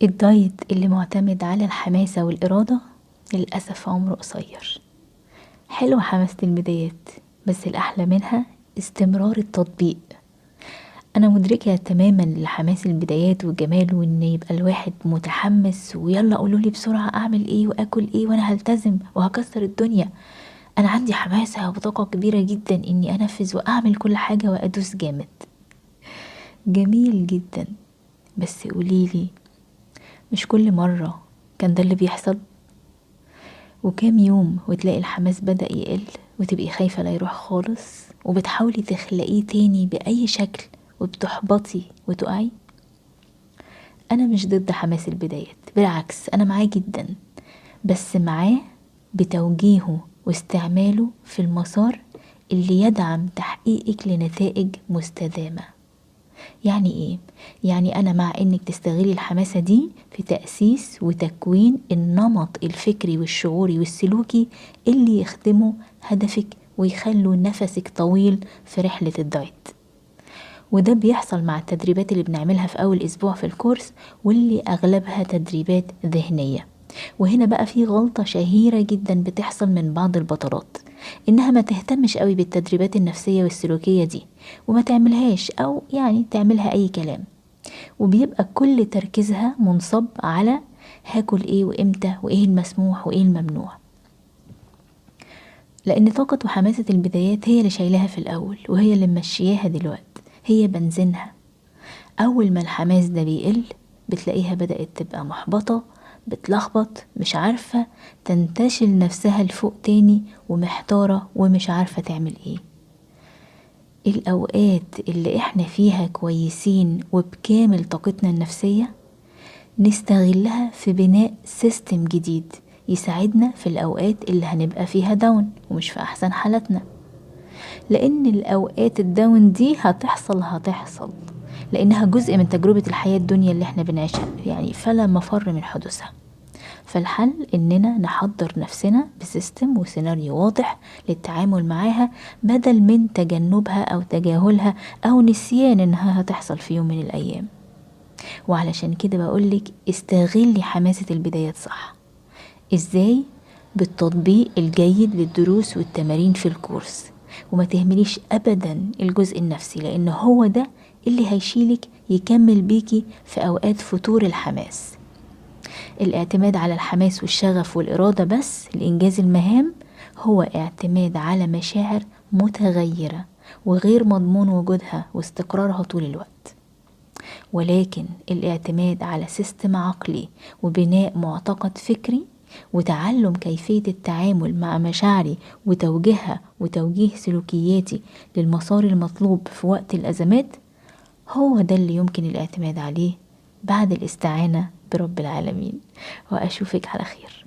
الدايت اللي معتمد على الحماسة والإرادة للأسف عمره قصير. حلوة حماسة البدايات، بس الأحلى منها استمرار التطبيق. أنا مدركة تماما لحماس البدايات والجمال، وإن يبقى الواحد متحمس ويلا قولولي بسرعة أعمل إيه وأكل إيه وأنا هلتزم وهكسر الدنيا. أنا عندي حماسة وطاقة كبيرة جدا إني أنفذ وأعمل كل حاجة وأدوس جامد. جميل جدا، بس قوليلي مش كل مرة كان ده اللي بيحصل؟ وكام يوم وتلاقي الحماس بدأ يقل وتبقي خايفة لا يروح خالص، وبتحاولي تخلقيه تاني بأي شكل وبتحبطي وتقعي. أنا مش ضد حماس البدايات، بالعكس أنا معاه جدا، بس معاه بتوجيهه واستعماله في المسار اللي يدعم تحقيقك لنتائج مستدامة. يعني إيه؟ يعني أنا مع إنك تستغلي الحماسة دي في تأسيس وتكوين النمط الفكري والشعوري والسلوكي اللي يخدموا هدفك ويخلوا نفسك طويل في رحلة الدايت. وده بيحصل مع التدريبات اللي بنعملها في أول أسبوع في الكورس، واللي أغلبها تدريبات ذهنية. وهنا بقى في غلطة شهيرة جدا بتحصل من بعض البطلات، إنها ما تهتمش قوي بالتدريبات النفسية والسلوكية دي وما تعملهاش، أو يعني تعملها أي كلام، وبيبقى كل تركيزها منصب على هاكل إيه وإمتى وإيه المسموح وإيه الممنوع. لأن طاقة وحماسة البدايات هي اللي شايلها في الأول، وهي اللي ممشياها دلوقتي، هي بنزينها. أول ما الحماس ده بيقل بتلاقيها بدأت تبقى محبطة، بتلخبط، مش عارفة تنتشل نفسها لفوق تاني، ومحتارة ومش عارفة تعمل ايه. الأوقات اللي احنا فيها كويسين وبكامل طاقتنا النفسية نستغلها في بناء system جديد يساعدنا في الأوقات اللي هنبقى فيها down ومش في أحسن حالتنا، لأن الأوقات ال down دي هتحصل لأنها جزء من تجربة الحياة الدنيا اللي احنا بنعيشها، يعني فلا مفر من حدوثها. فالحل إننا نحضر نفسنا ب system وسيناريو واضح للتعامل معاها، بدل من تجنبها أو تجاهلها أو نسيان إنها هتحصل في يوم من الأيام. وعلشان كده بقولك استغلي حماسة البدايات صح. إزاي؟ بالتطبيق الجيد للدروس والتمارين في الكورس، وما تهمليش أبدا الجزء النفسي، لأن هو ده اللي هيشيلك يكمل بيكي في أوقات فتور الحماس. الاعتماد على الحماس والشغف والإرادة بس لإنجاز المهام هو اعتماد على مشاعر متغيرة وغير مضمون وجودها واستقرارها طول الوقت. ولكن الاعتماد على system عقلي وبناء معتقد فكري وتعلم كيفية التعامل مع مشاعري وتوجيهها وتوجيه سلوكياتي للمسار المطلوب في وقت الأزمات، هو ده اللي يمكن الاعتماد عليه بعد الاستعانة برب العالمين. وأشوفك على خير.